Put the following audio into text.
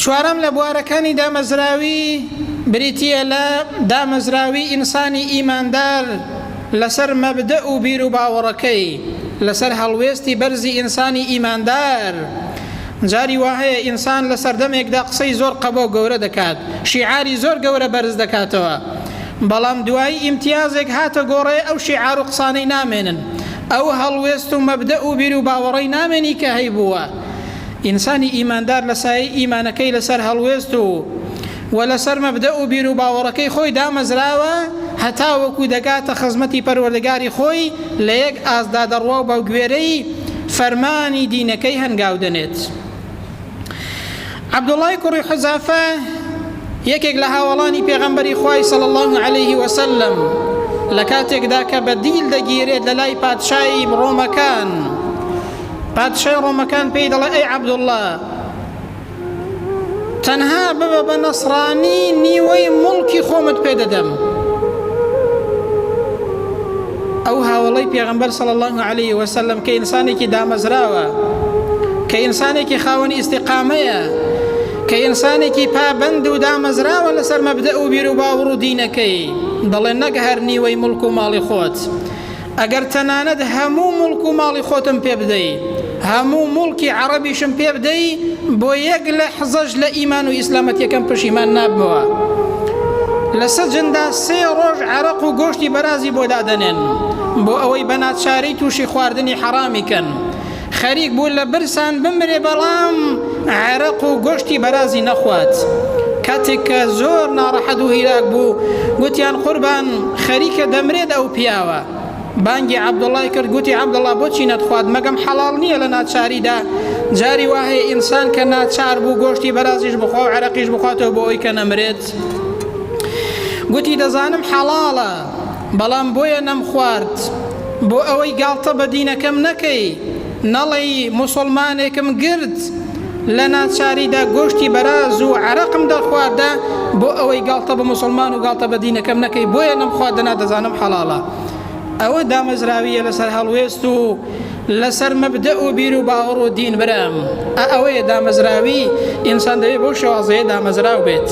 چوارەم لە بوارەکانی دامەزراوی بریتییە لە دامەزراوی ئینسانی ئیماندار لەسەر مەبدەء و بیروباوەڕەکەی، لەسەر هەڵوێستی بەرزی ئینسانی ئیماندار. جاری وا هەیە ئینسان لە سەردەمێکدا قسەی زۆر قەبە و گەورە دەکات، شیعاری زۆر گەورە بەرز دەکاتەوە، بەڵام دوایی ئیمتیازێک هاتە گۆڕێ ئەو شیعار و قسانەی نامێنن، ئەو هەڵوێست و مەبدەء و بیروباوەڕەی نامێنی کە هەیبووە. ئینسانی ئیماندار لە سایەی ئیمانەکەی لەسەر هەڵوێست و و لەسەر مەبدەء و بیروباوەڕەکەی خۆی دامەزراوە هەتاوەکو دەگاتە خزمەتی پەروەردگاری خۆی لە یەک ئاستدا دەڕوا و بەگوێرەی فەرمانی دینەکەی هەنگاو دەنێت. عەبدوڵای کوڕی حوزافە یەکێک لە هاوەڵانی پێغەمبەری خوای صلی اللە علیه وسلم لە کاتێکدا کە بە دیل دەگیرێت لە لای پادشای ڕۆمەکان پادشای ڕۆمەکان پێی دەڵێ ئەی عەبدوڵڵا تەنها ببە بە نەسرانی نیوەی موڵکی خۆمت پێ دەدەم. ئەو هاوەڵەی پێغەمبەر صلی اللە علیه وسلم کە ئینسانێکی دامەزراوە، کە ئینسانێکی خاوەن ئیستیقامەیە، کە ئینسانێکی پابەند و دامەزراوە لەسەر مەبدەء و بیروباوەڕ و دینەکەی، دەڵێ نەک هەر نیوەی موڵک و ماڵی خۆت، ئەگەر تەنانەت هەموو موڵک و ماڵی خۆتم پێ بدەی، هەموو موڵکی عەڕەبیشم پێ بدەی، بۆ یەک لەحزەش لە ئیمان و ئیسلامەتیەکەم پەشیمان نابمەوە. لە سجندا سێ ڕۆژ عەرەق و گۆشتی بەرازی بۆ دادەنێن، بۆ ئەوەی بە ناچاری تووشی خواردنی حەڕامی کەن. خەریک بوو لە برسان بمرێ بەڵام عەرەق و گۆشتی بەرازی نەخوات. کاتێک کە زۆر ناڕەحەت و هیلاک بوو، گوتیان قوربان خەریکە دەمرێت ئەو پیاوە. بانگی عەبدوڵای کرد گوتی عەبدوڵا بۆچی نەتخوارد مەگەم حەڵاڵ نییە لە ناچاریدا جاری وا هەیە ئینسان کە ناچار بوو گۆشتی بەرازیش بخوا و عەرەقیش بخواتەوە بۆ ئەوی کە نەمرێت. گوتی دەزانم حەڵاڵە بەڵام بۆیە نەمخوارد بۆ ئەوەی گاڵتە بە دینەکەم نەکەی نەڵێی موسوڵمانێکم گرت لە ناچاریدا گۆشتی بەراز و عەرەقم دەخواردا بۆ ئەوەی گاڵتە بە موسوڵمان و گاڵتە بە دینەکەم نەکەی بۆیە نەمخوارد دەنا دەزانم حەڵاڵە. ئەوە دامەزراوییە لەسەر هەڵوێست و لەسەر مەبدەء و بیر و باوەڕ و دین برام ئا ئەوەیە دامەزراوی ئینسان دەبێت بەو شێوازەیە دامەزراو بێت.